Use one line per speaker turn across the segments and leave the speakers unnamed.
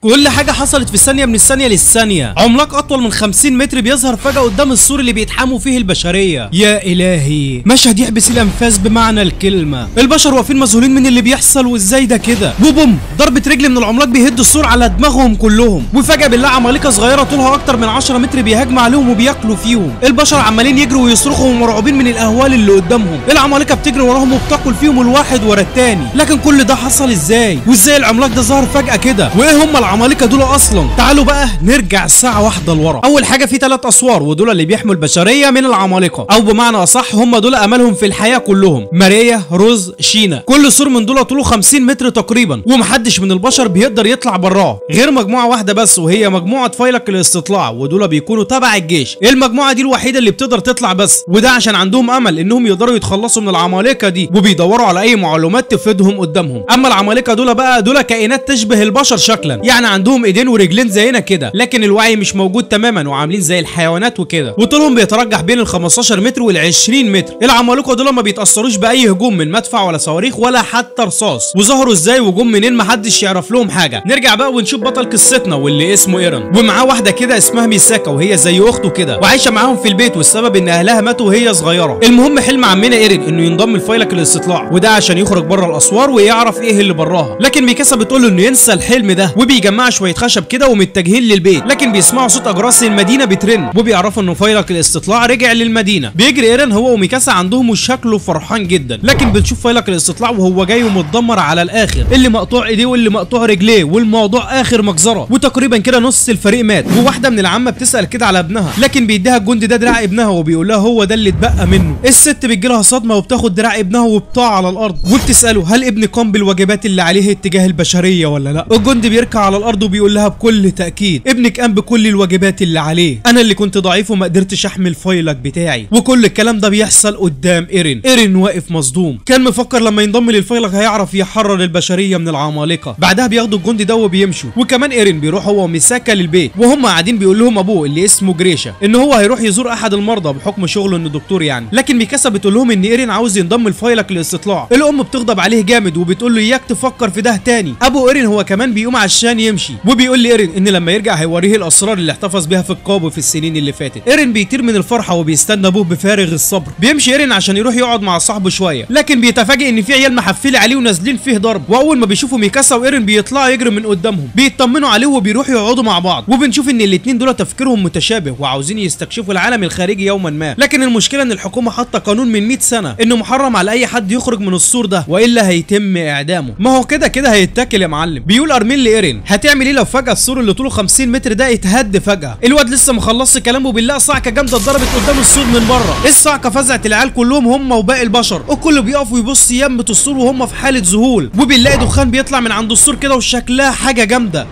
كل حاجة حصلت في ثانية من الثانية للثانيه. عملاق اطول من 50 متر بيظهر فجاة قدام السور اللي بيتحاموا فيه البشرية. يا الهي، مشهد يحبس الانفاس بمعنى الكلمة. البشر واقفين مذهولين من اللي بيحصل وازاي ده كده. وبوم، ضربه رجل من العملاق بيهد السور على دماغهم كلهم. وفجاة بالله عمالقة صغيرة طولها اكتر من 10 متر بيهاجموا عليهم وبياكلوا فيهم. البشر عمالين يجروا ويصرخوا ومرعوبين من الاهوال اللي قدامهم. العمالقة بتجري وراهم وبتاكل فيهم الواحد ورا التاني. لكن كل ده حصل ازاي؟ وازاي العملاق ده ظهر فجأة كده؟ وايه هم العمالقة دول اصلا؟ تعالوا بقى نرجع ساعة واحدة لورا. اول حاجة في 3 اسوار، ودول اللي بيحموا البشرية من العمالقة، او بمعنى اصح هم دول املهم في الحياة كلهم. ماريا، روز، شينا. كل سور من دول طوله 50 متر تقريبا، ومحدش من البشر بيقدر يطلع براه غير مجموعة واحدة بس، وهي مجموعة فيلق الاستطلاع، ودول بيكونوا تبع الجيش. المجموعة دي الوحيدة اللي بتقدر تطلع بس، وده عشان عندهم امل انهم يقدروا يتخلصوا من العمالقة دي، وبيدوروا على اي معلومات تفيدهم قدامهم. اما العمالقة دول بقى، دول كائنات تشبه البشر شكلا، يعني عندهم ايدين ورجلين زينا كده، لكن الوعي مش موجود تماما وعاملين زي الحيوانات وكده. وطولهم بيترجح بين ال 15 متر وال 20 متر. العمالقة دول ما بيتاثروش باي هجوم من مدفع ولا صواريخ ولا حتى رصاص. وظهروا ازاي وجم منين محدش يعرف لهم حاجة. نرجع بقى ونشوف بطل قصتنا واللي اسمه ايرن، ومعاه واحدة كده اسمها ميساكا، وهي زي اخته كده وعايشة معاهم في البيت، والسبب ان اهلها ماتوا وهي صغيرة. المهم حلم عمنا ايرن انه ينضم لفيلق الاستطلاع، وده عشان يخرج بره الاسوار ويعرف ايه اللي براها. لكن ميكاسا بتقول له انه ينسى الحلم ده، وبيجمع شوية خشب كده ومتجهين للبيت. لكن بيسمعوا صوت اجراس المدينة بترن، وبيعرفوا انه فيلق الاستطلاع رجع للمدينة. بيجري ايرن هو وميكاسا عندهم وشكله فرحان جدا. لكن بنشوف فيلق الاستطلاع وهو جاي ومتدمر على الاخر، اللي مقطوع ايديه واللي مقطوع رجليه، والموضوع اخر مجزرة. وتقريبا كده نص الفريق مات. وواحدة من العامة بتسال كده على ابنها، لكن بيديها الجندي ده دراع ابنها وبيقول لها هو ده اللي اتبقى منه. الست بتجيلها صدمة وبتاخد دراع ابنها وبتقع على الارض، وبتساله هل ابني قام بالواجبات اللي عليه اتجاه البشرية ولا لا. الجندي بيركع على الارض وبيقول لها بكل تاكيد ابنك قام بكل الواجبات اللي عليه، انا اللي كنت ضعيف وما قدرتش احمي الفيلق بتاعي. وكل الكلام ده بيحصل قدام ايرن. ايرن واقف مصدوم، كان مفكر لما ينضم للفيلق هيعرف يحرر البشرية من العمالقة. بعدها بياخدوا الجندي ده وبيمشوا، وكمان ايرن بيروح هو وميساكا للبيت. وهم قاعدين بيقول لهم ابوه اللي اسمه جريشا ان هو هيروح يزور احد المرضى بحكم شغله انه دكتور يعني. لكن ميكاسا بتقول لهم ان ايرن عاوز ينضم لفيلق الاستطلاع. الام بتغضب عليه جامد وبتقول له اياك تفكر في ده تاني. ابو ايرن هو كمان بيقوم عشان يمشي، وبيقول لايرن ان لما يرجع هيوريه الاسرار اللي احتفظ بيها في القابو في السنين اللي فاتت. ايرن بيطير من الفرحة وبيستنى ابوه بفارغ الصبر. بيمشي ايرن عشان يروح يقعد مع صاحبه شوية، لكن بيتفاجئ ان في عيال محفله عليه ونازلين فيه ضرب. واول ما بيشوفوا ميكاسا وايرن بيطلعوا يجروا من قدامهم، بيطمنوا عليه وبيروحوا يقعدوا مع بعض. وبنشوف ان الاثنين دول تفكيرهم متشابه وعاوزين يستكشفوا العالم الخارجي يوما ما. لكن المشكلة ان الحكومة حاطه قانون من 100 سنة انه محرم على اي حد يخرج من السور ده والا هيتم اعدامه. ما هو كده كده هيتاكل يا معلم. بيقول ارمين لايرن هتعمل ايه لو فجاة السور اللي طوله 50 متر ده اتهد فجاة؟ الواد لسه مخلصش كلامه بالله صعقه جامدة اتضربت قدام السور من بره. الصعقة فزعت العيال كلهم هم وباقي البشر، الكل بيقف ويبص يمه السور وهم في حاله ذهول. وبنلاقي دخان بيطلع من عند السور كده وشكلها حاجة جامدة.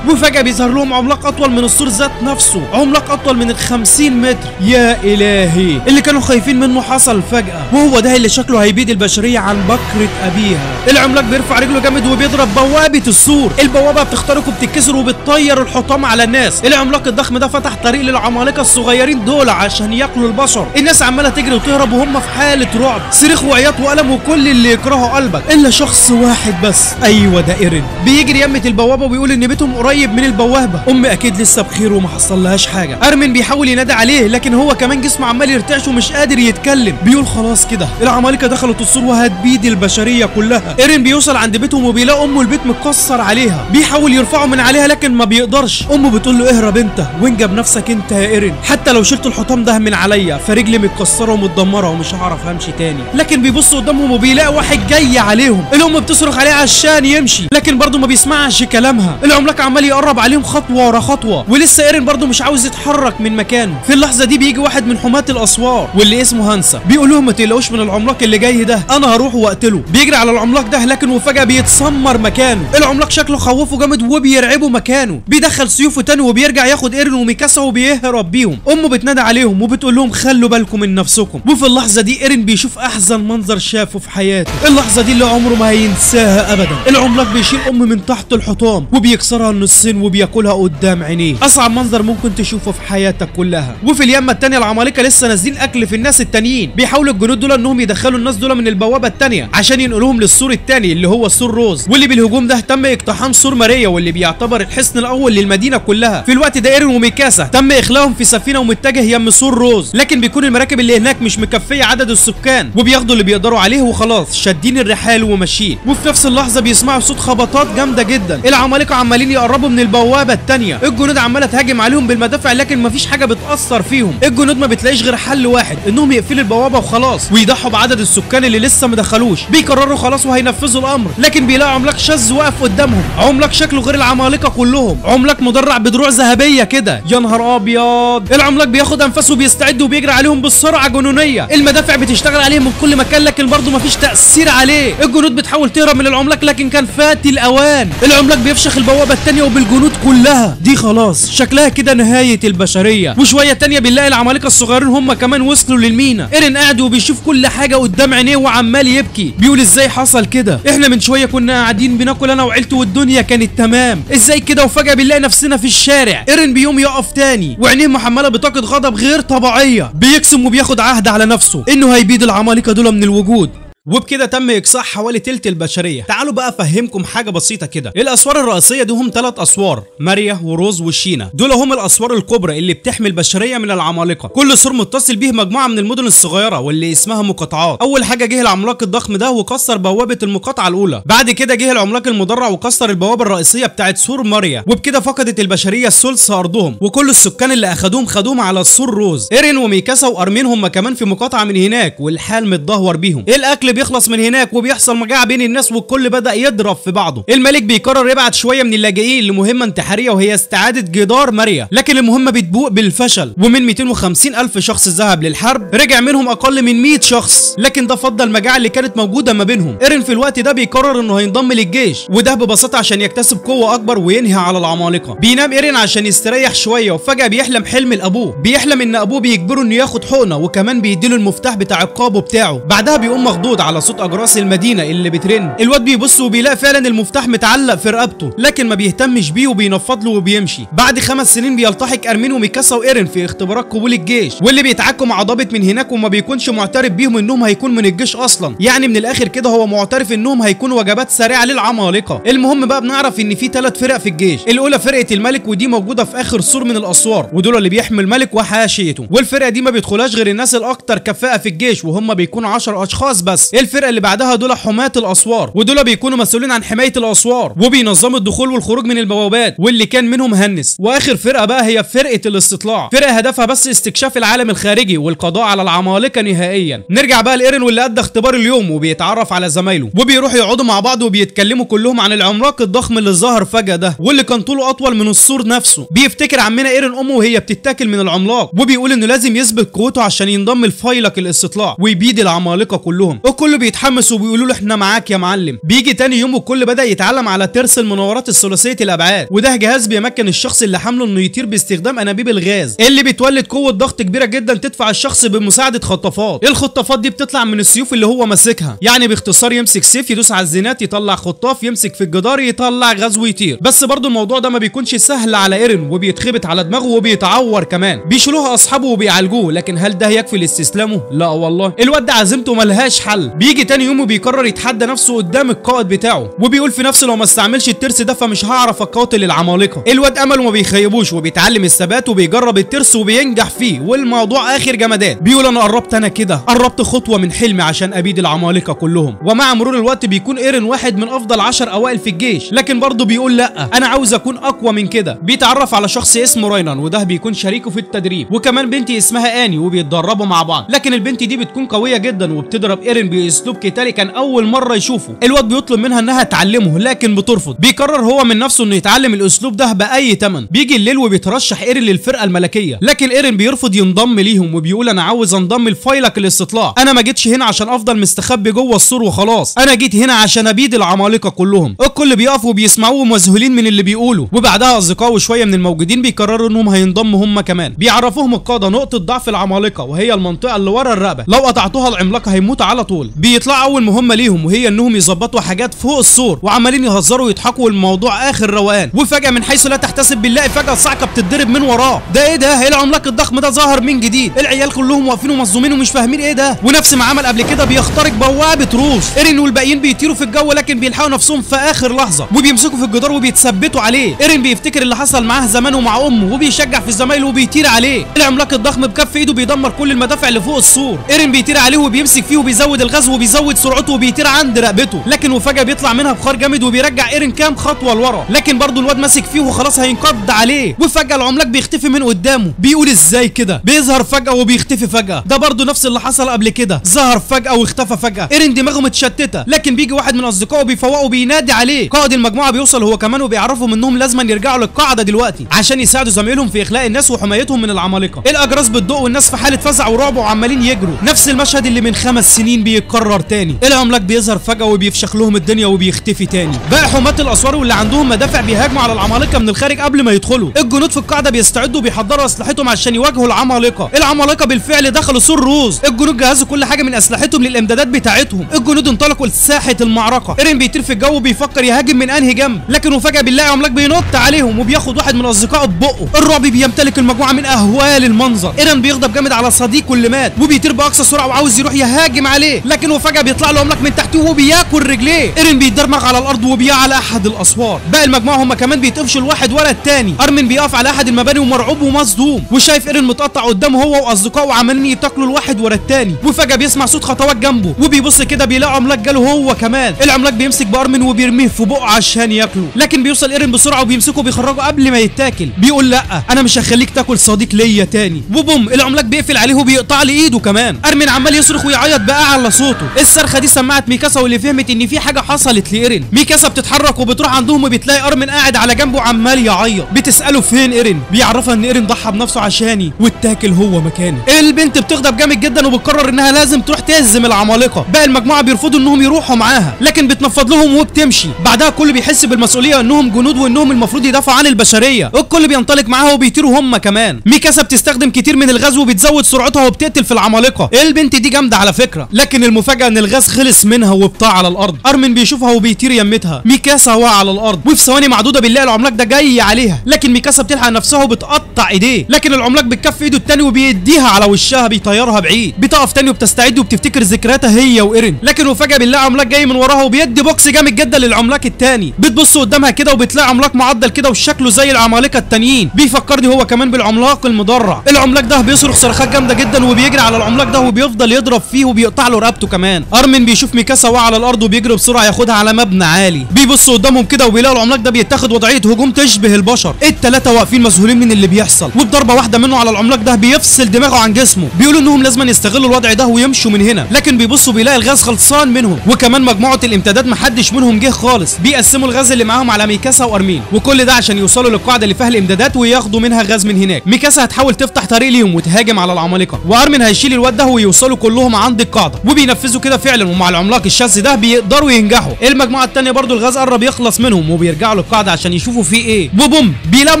وفجأة بيظهر لهم عملاق أطول من السور ذات نفسه، عملاق أطول من ال 50 متر. يا إلهي، اللي كانوا خايفين منه حصل فجأة، وهو ده اللي شكله هيبيد البشرية عن بكرة أبيها. العملاق بيرفع رجله جامد وبيضرب بوابة السور، البوابة بتخترق وبتتكسر وبتطير الحطام على الناس. العملاق الضخم ده فتح طريق للعمالقة الصغيرين دول عشان ياكلوا البشر. الناس عمالة تجري وتهرب وهم في حالة رعب، صريخ وعياط وألم وكل اللي يكرهه قلبك إلا شخص واحد بس، أيوه ده إيرن. بيجري يمة البوابة وبيقول إن بيتهم قريب من البوابة، امي اكيد لسه بخير وما حصلهاش حاجة. ارمن بيحاول ينادي عليه لكن هو كمان جسمه عمال يرتعش ومش قادر يتكلم. بيقول خلاص كده العمالقة دخلت السور وهتبيد البشرية كلها. ايرن بيوصل عند بيتهم وبيلاقي امه البيت متكسر عليها، بيحاول يرفعه من عليها لكن ما بيقدرش. امه بتقول له اهرب انت وانجب نفسك انت يا ايرن، حتى لو شلت الحطام ده من عليا فرجلي متكسره ومتدمره ومش هعرف امشي تاني. لكن بيبص قدامهم وبيلاقي واحد جاي عليهم. الام بتصرخ عليه عشان يمشي لكن برضه ما بيسمعش كلامها. العملاق عمال يقرب عليهم خطوة ورا خطوة، ولسه ايرن برضه مش عاوز يتحرك من مكانه. في اللحظة دي بيجي واحد من حماة الاسوار واللي اسمه هانسا، بيقول لهم ما تقلقوش من العملاق اللي جاي ده، انا هروح واقتله. بيجري على العملاق ده لكن وفجاة بيتسمر مكانه. العملاق شكله خوفه جامد وبيرعبه مكانه. بيدخل سيوفه تاني وبيرجع ياخد ايرن وميكاسا وبيهرب بيهم. امه امه بتنادى عليهم وبتقول لهم خلوا بالكم من نفسكم. وفي اللحظة دي ايرين بيشوف احزن منظر شافه في حياته، اللحظة دي اللي عمره ما هينساها ابدا. العملاق بيشيل امه من تحت الحطام وبيكسرها النصين وبياكلها قدام عينيه، اصعب منظر ممكن تشوفه في حياتك كلها. وفي اليمه الثانية العمالقة لسه نازلين اكل في الناس التانيين، بيحاولوا الجنود دول انهم يدخلوا الناس دول من البوابة الثانية عشان ينقلوهم للسور الثاني اللي هو سور روز، واللي بالهجوم ده تم اقتحام سور ماريا واللي بيعتبر الحصن الاول للمدينة كلها. في الوقت ده ايرين وميكاسا تم اخلاهم في سفينة ومتجه يم سور روز، لكن بيكون المراكب اللي هناك مش مكفيه عدد السكان وبياخدوا اللي بيقدروا عليه وخلاص شادين الرحال وماشيين. وفي نفس اللحظة بيسمعوا صوت خبطات جامدة جدا، العمالقة عمالين يقربوا من البوابة الثانية، الجنود عماله تهاجم عليهم بالمدافع لكن مفيش حاجة بتاثر فيهم. الجنود ما بتلاقيش غير حل واحد، انهم يقفلوا البوابة وخلاص ويضحوا بعدد السكان اللي لسه ما دخلوش. بيقرروا خلاص وهينفذوا الامر، لكن بيلاقوا عملاق شاذ واقف قدامهم، عملاق شكله غير العمالقة كلهم، عملاق مدرع بدروع ذهبية كده، يا نهار ابيض. العملاق بياخد انفاسه وبيستعد وبيجري عليهم بسرعة جنونيه، المدافع بتشتغل عليهم من كل مكان لكن برضه مفيش تاثير عليه. الجنود بتحاول تهرب من العملاق لكن كان فات الاوان، العملاق بيفشخ البوابة الثانية وبالجنود كلها دي، خلاص شكلها كده نهاية البشرية. وشوية ثانية بنلاقي العمالقة الصغيرين هم كمان وصلوا للمينا. ايرين قاعد وبيشوف كل حاجة قدام عينيه وعمال يبكي، بيقول ازاي حصل كده؟ احنا من شوية كنا قاعدين بناكل انا وعيلتي والدنيا كانت تمام، ازاي كده وفجاة بنلاقي نفسنا في الشارع؟ ايرين بيقوم يقف تاني وعينيه محمله بطاقة غضب غير طبيعية، بيقسم وبياخد عهد على نفسه انه هيبيد العمالقة دول من الوجود. وبكده تم اقصاء حوالي تلت البشرية. تعالوا بقى افهمكم حاجة بسيطة كده. الاسوار الرئيسية دي هم 3 اسوار، ماريا وروز وشينا، دول هم الاسوار الكبرى اللي بتحمي البشرية من العمالقة. كل سور متصل به مجموعة من المدن الصغيرة واللي اسمها مقاطعات. اول حاجة جه العملاق الضخم ده وكسر بوابه المقاطعة الاولى، بعد كده جه العملاق المدرع وكسر البوابة الرئيسية بتاعه سور ماريا، وبكده فقدت البشرية ثلث ارضهم وكل السكان اللي اخدوهم خدوهم على سور روز. ايرين وميكاسا وارمين هم كمان في مقاطعه من هناك والحال متدهور بيهم، الاكل بيخلص من هناك وبيحصل مجاعة بين الناس والكل بدأ يضرب في بعضه. الملك بيقرر يبعت شوية من اللاجئين لمهمة انتحارية وهي استعادة جدار ماريا، لكن المهمة بتبوء بالفشل، ومن 250 ألف شخص ذهب للحرب رجع منهم أقل من 100 شخص، لكن ده فضل المجاعة اللي كانت موجودة ما بينهم. ايرين في الوقت ده بيقرر انه هينضم للجيش، وده ببساطة عشان يكتسب قوة أكبر وينهي على العمالقة. بينام ايرين عشان يستريح شوية وفجأة بيحلم حلم لأبوه، بيحلم إن أبوه بيجبره إنه ياخد حقنة وكمان بيديله المفتاح بتاع عقابه بتاعه. بعدها بيقوم مخضوض على صوت اجراس المدينة اللي بترن، الواد بيبص وبيلاقي فعلا المفتاح متعلق في رقبته، لكن ما بيهتمش بيه وبينفض له وبيمشي. بعد 5 سنين بيلتحق ارمين وميكاسا وايرين في اختبارات قبول الجيش، واللي بيتعاكوا مع ضابط من هناك وما بيكونش معترف بيهم انهم هيكون من الجيش اصلا، يعني من الاخر كده هو معترف انهم هيكونوا وجبات سريعة للعمالقه. المهم بقى بنعرف ان في 3 فرق في الجيش، الاولى فرقه الملك ودي موجودة في اخر سور من الاسوار، ودول اللي بيحمي الملك وحاشيته، والفرقة دي ما بيدخلهاش غير الناس الاكثر كفاءة في الجيش وهم بيكونوا 10 اشخاص بس. الفرقة اللي بعدها دول حماة الاسوار، ودول بيكونوا مسؤولين عن حماية الاسوار وبينظموا الدخول والخروج من البوابات، واللي كان منهم هنس. واخر فرقه بقى هي فرقه الاستطلاع، فرقه هدفها بس استكشاف العالم الخارجي والقضاء على العمالقة نهائيا. نرجع بقى لايرين واللي ادى اختبار اليوم وبيتعرف على زمايله، وبيروحوا يقعدوا مع بعض وبيتكلموا كلهم عن العملاق الضخم اللي ظهر فجاة ده واللي كان طوله اطول من السور نفسه. بيفتكر عمنا ايرين امه وهي بتتاكل من العملاق، وبيقول انه لازم يثبت قوته عشان ينضم لفيلق الاستطلاع ويبيد العمالقة كلهم. الكل بيتحمس وبيقولوا له احنا معاك يا معلم. بيجي تاني يوم والكل بدا يتعلم على ترس المناورات الثلاثية الابعاد، وده جهاز بيمكن الشخص اللي حامله انه يطير باستخدام انابيب الغاز اللي بتولد قوة ضغط كبيرة جدا تدفع الشخص بمساعدة خطافات. الخطافات دي بتطلع من السيوف اللي هو ماسكها، يعني باختصار يمسك سيف يدوس على الزينات يطلع خطاف، يمسك في الجدار يطلع غاز ويطير. بس برضه الموضوع ده ما بيكونش سهل على ايرين وبيتخبط على دماغه وبيتعور كمان، بيشيلوها اصحابه وبيعالجوه، لكن هل ده يكفي لاستسلامه؟ لا والله، الواد ده عزيمته ملهاش حل. بيجي تاني يوم وبيقرر يتحدى نفسه قدام القائد بتاعه، وبيقول في نفسه لو ما استعملش الترس ده فمش هعرف اقاتل العمالقة. الواد امله ما بيخيبوش وبيتعلم الثبات وبيجرب الترس وبينجح فيه، والموضوع اخر جمدان. بيقول انا قربت، انا كده قربت خطوة من حلمي عشان ابيد العمالقة كلهم. ومع مرور الوقت بيكون ايرين واحد من افضل 10 اوائل في الجيش، لكن برضه بيقول لا انا عاوز اكون اقوى من كده. بيتعرف على شخص اسمه راينان وده بيكون شريكه في التدريب، وكمان بنت اسمها اني وبيتدربوا مع بعض، لكن البنت دي بتكون قوية جدا وبتضرب ايرين لاسلوب قتالي كان اول مرة يشوفه. الواد بيطلب منها انها تعلمه لكن بترفض. بيقرر هو من نفسه انه يتعلم الاسلوب ده باي ثمن. بيجي الليل وبيترشح ايرين للفرقة الملكية، لكن ايرين بيرفض ينضم ليهم وبيقول انا عاوز انضم لفيلق الاستطلاع، انا ما جيتش هنا عشان افضل مستخبي جوه السور وخلاص، انا جيت هنا عشان ابيد العمالقة كلهم. الكل بيقف وبيسمعوه مذهولين من اللي بيقوله. وبعدها اصدقائه شوية من الموجودين بيقرروا انهم هينضموا هم كمان. بيعرفوهم القادة نقطة ضعف العمالقة وهي المنطقة اللي ورا الرقبة، لو قطعتوها العملاق هيموت على طول. بيطلع اول مهمة ليهم وهي انهم يظبطوا حاجات فوق السور، وعمالين يهزروا ويضحكوا والموضوع اخر روقان. وفجاة من حيث لا تحتسب بنلاقي فجاة الصعقة بتتضرب من وراه. ده ايه ده؟ ايه العملاق الضخم ده ظهر من جديد؟ العيال كلهم واقفين ومصدومين ومش فاهمين ايه ده. ونفس ما عمل قبل كده بيخترق بوابه روس. ايرين والباقيين بيطيروا في الجو لكن بيلحقوا نفسهم في اخر لحظة وبيمسكوا في الجدار وبيتثبتوا عليه. ايرين بيفتكر اللي حصل معاه زمان ومع امه وبيشجع في زمايله وبيطير عليه. العملاق الضخم بكف ايده بيدمر كل المدافع اللي فوق السور. ايرين بيطير عليه وبيمسك فيه وبيزود الغاز وبيزود سرعته وبيطير عند رقبته، لكن وفجاة بيطلع منها بخار جامد وبيرجع ايرين كام خطوة لورا، لكن برضه الواد ماسك فيه وخلاص هينقض عليه. وفجاة العملاق بيختفي من قدامه. بيقول ازاي كده؟ بيظهر فجاة وبيختفي فجاة. ده برضه نفس اللي حصل قبل كده، ظهر فجاة واختفى فجاة. ايرين دماغه متشتته، لكن بيجي واحد من اصدقائه بيفوقه وبينادي عليه. قائد المجموعة بيوصل هو كمان وبيعرفهم انهم لازم يرجعوا للقاعدة دلوقتي عشان يساعدوا زمايلهم في اخلاء الناس وحمايتهم من العمالقة. الاجراس بتدق والناس في حاله فزع ورعب وعمالين يجروا. نفس المشهد اللي من 5 سنين بيتكرر تاني. العملاق بيظهر فجاة وبيفشخ لهم الدنيا وبيختفي تاني. بقى حماة الاسوار واللي عندهم مدافع بيهاجموا على العمالقة من الخارج قبل ما يدخلوا. الجنود في القاعدة بيستعدوا وبيحضروا اسلحتهم عشان يواجهوا العمالقة. العمالقة بالفعل دخلوا سور روز. الجنود جهزوا كل حاجة من اسلحتهم للامدادات بتاعتهم. الجنود انطلقوا لساحه المعركة. ايرين بيطير في الجو وبيفكر يهاجم من انهي جنب، لكن وفجاة بنلاقي عملاق بينط عليهم وبياخد واحد من اصدقائه ببقه. الرعب بيمتلك المجموعة من اهوال المنظر. ايرين بيغضب جامد على صديقه اللي مات وبيطير باقصى سرعة وعاوز يروح يهاجم عليه، لكن وفجاة بيطلع له عملاق من تحته وبياكل رجليه. ايرين بيتدرمغ على الارض وبيقع على احد الاسوار. باقي المجموعة هم كمان بيتقفشوا الواحد ورا الثاني. ارمن بيقف على احد المباني ومرعوب ومصدوم وشايف ايرين متقطع قدامه هو واصدقائه وعمالين يتاكلوا الواحد ورا الثاني. وفجاة بيسمع صوت خطوات جنبه وبيبص كده بيلاقي عملاق جاله هو كمان. العملاق بيمسك بارمن وبيرميه في بقه عشان ياكله، لكن بيوصل ايرين بسرعة وبيمسكه بيخرجه قبل ما يتاكل. بيقول لا انا مش هخليك تاكل صديق ليا تاني. وبوم العملاق بيقفل عليه وبيقطع لي ايده كمان. ارمن عمال يصرخ ويعيط باعلى صوته. الصرخة دي سمعت ميكاسا واللي فهمت ان في حاجة حصلت لايرين. ميكاسا بتتحرك وبتروح عندهم وبتلاقي ارمن قاعد على جنبه عمال يعيط. بتساله فين ايرين، بيعرفها ان ايرين ضحى بنفسه عشاني واتاكل هو مكاني. البنت بتغضب جامد جدا وبتقرر انها لازم تروح تهزم العمالقة. باقي المجموعة بيرفضوا انهم يروحوا معاها لكن بتنفض لهم وبتمشي. بعدها كله بيحس بالمسؤولية انهم جنود وانهم المفروض يدافعوا عن البشرية. الكل بينطلق معاها وبيطيروا هم كمان. ميكاسا بتستخدم كتير من الغاز وبتزود سرعتها وبتقتل في العمالقة. البنت دي جامدة على فكرة، لكن المفاجاة ان الغاز خلص منها وبتاع على الارض. ارمن بيشوفها وبيطير يمتها. ميكاسا واقعه على الارض وفي ثواني معدودة بنلاقي العملاق ده جاي عليها، لكن ميكاسا بتلحق نفسها وبتقطع ايديه، لكن العملاق بتكف ايده التاني وبيديها على وشها بيطيرها بعيد. بتقف تاني وبتستعد وبتفتكر ذكرياتها هي وايرين، لكن وفجاة بنلاقي عملاق جاي من وراها وبيدي بوكس جامد جدا للعملاق التاني. بتبص قدامها كده وبتلاقي عملاق معضل كده وشكله زي العمالقة التانيين. بيفكرني هو كمان بالعملاق المدرع. العملاق ده بيصرخ صرخات جامدة جدا وبيجري على العملاق ده وبيفضل يضرب فيه وبيقطع له رقبته كمان. ارمن بيشوف ميكاسا واقعه على الارض وبيجري بسرعة ياخدها على مبنى عالي. بيبص قدامهم كده وبيلاقوا العملاق ده بيتاخد وضعية هجوم تشبه البشر. الثلاثة واقفين مذهولين من اللي بيحصل، وبضربه واحدة منه على العملاق ده بيفصل دماغه عن جسمه. بيقولوا انهم لازم يستغلوا الوضع ده ويمشوا من هنا، لكن بيبصوا بيلاقي الغاز خلصان منهم، وكمان مجموعة الامتداد محدش منهم جه خالص. بيقسموا الغاز اللي معاهم على ميكاسا وارمين، وكل ده عشان يوصلوا للقاعدة اللي فيها الامدادات وياخدوا منها غاز من هناك. ميكاسا هتحاول تفتح طريق ليهم وتهاجم على العمالقة، وارمين هيشيل الواد ده ويوصلوا كلهم عند القاعدة، وبينفذوا كده فعلا. ومع العملاق الشاذ ده بيقدروا ينجحوا. المجموعة الثانية برضو الغاز قرب يخلص منهم وبيرجعوا للقاعدة عشان يشوفوا فيه ايه. وبوم بيلاقوا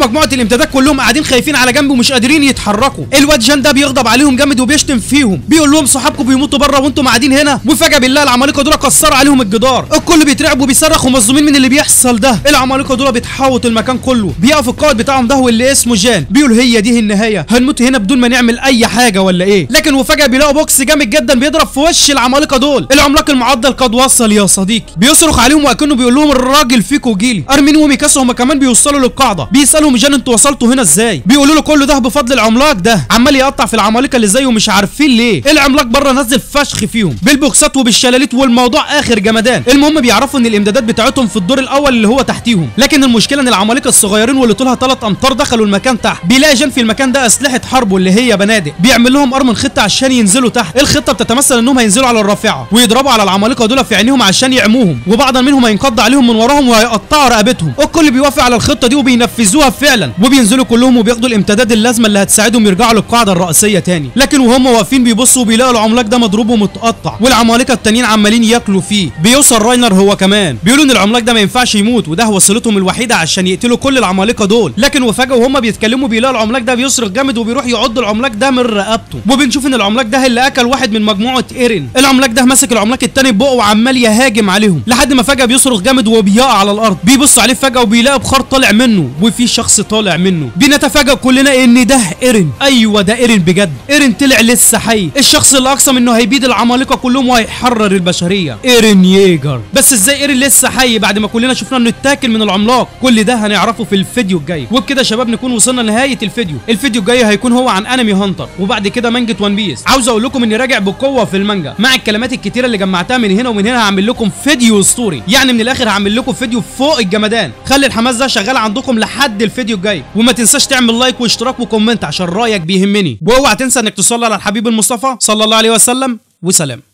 مجموعة الامتداد كلهم قاعدين خايفين على جنب ومش قادرين يتحركوا. الواد جان ده بيغضب عليهم جامد وبيشتم فيهم، بيقول لهم صحابكم بيموتوا بره وانتم قاعدين هنا. وفجاة بالله العمالقة دول كسروا عليهم الجدار. الكل بيترعب وبيصرخ ومصدومين من اللي بيحصل ده. العمالقة دول بتحوط المكان كله. بيقف القائد بتاعهم ده واللي اسمه جان، بيقول هي دي النهاية، هنموت هنا بدون ما نعمل اي حاجة ولا ايه؟ لكن وفجاة بيلاقوا بوكس جامد جدا بيضرب في وش العمالقة دول. العملاق المعضل قد وصل يا صديقي. بيصرخ عليهم وكانه بيقول لهم الراجل فيكو جيلي. ارمين وميكاسا هما كمان بيوصلوا للقاعدة. بيسالهم جان انتوا وصلتوا هنا ازاي؟ بيقولوا له كل ده بفضل العملاق ده، عمال يقطع في العمالقة اللي زيه ومش عارفين ليه. العملاق بره نزل فشخ فيهم بالبوكسات وبالشلاليت والموضوع اخر جمدان. المهم بيعرفوا ان الامدادات بتاعتهم في الدور الاول اللي هو تحتيهم، لكن المشكلة ان العمالقة الصغيرين واللي طولها 3 امتار دخلوا المكان تحت. بيلاقي جان في المكان ده اسلحة حرب واللي هي بنادق. بيعمل لهم ارمن خطه عشان ينزلوا تحت. الخطة بتتمثل انهم هينزلوا على الرافعه ويضربوا على العمالقة دول في عينيهم عشان يعموهم، وبعضا منهم هينقض عليهم من وراهم وهيقطعوا رقبتهم. الكل بيوافق على الخطة دي وبينفذوها فعلا، وبينزلوا كلهم وبياخدوا الامتداد اللازمة اللي هتساعدهم يرجعوا للقاعدة الرئيسية تاني. لكن وهم واقفين بيبصوا وبيلاقوا العملاق ده مضروب ومتقطع، والعمالقه التانيين عمالين ياكلوا فيه. بيوصل راينر هو كمان، بيقولوا ان العملاق ده ما ينفعش يموت وده وسيلتهم الوحيدة عشان يقتلوا كل العمالقة دول. لكن وفجاة وهم بيتكلموا بيلاقوا العملاق ده بيصرخ جامد وبيروح يعض العملاق ده من رقبته، وبنشوف ان العملاق ده اللي اكل واحد من مجموعة ايرين. العملاق ده ماسك العملاق التاني ببقه وعمال يهاجم عليهم لحد ما فجاة بيصرخ جامد وبيقع على الارض. بيبص عليه فجاة وبيلاقي بخار طالع منه وفي شخص طالع منه. بنتفاجئ كلنا ان ده ايرين. ايوه ده ايرين بجد، ايرين طلع لسه حي، الشخص اللي اقسم انه هيبيد العمالقة كلهم وهيحرر البشرية، ايرين ييجر. بس ازاي ايرين لسه حي بعد ما كلنا شفنا انه اتاكل من العملاق؟ كل ده هنعرفه في الفيديو الجاي. وبكده يا شباب نكون وصلنا لنهاية الفيديو. الفيديو الجاي هيكون هو عن انمي هانتر وبعد كده مانجا وان بيس. عاوز اقول لكم اني راجع بقوة في المانجا مع الكلمات الكتيرة اللي جمعتها من هنا ومن هنا. هعمل لكم فيديو اسطوري، يعني من الاخر هعمل لكم فيديو فوق الجمدان. خلي الحماس ده شغال عندكم لحد الفيديو الجاي، وما تنساش تعمل like واشتراك و comment عشان رايك بيهمني، واوعى تنسى انك تصلي على الحبيب المصطفى صلى الله عليه وسلم. وسلام.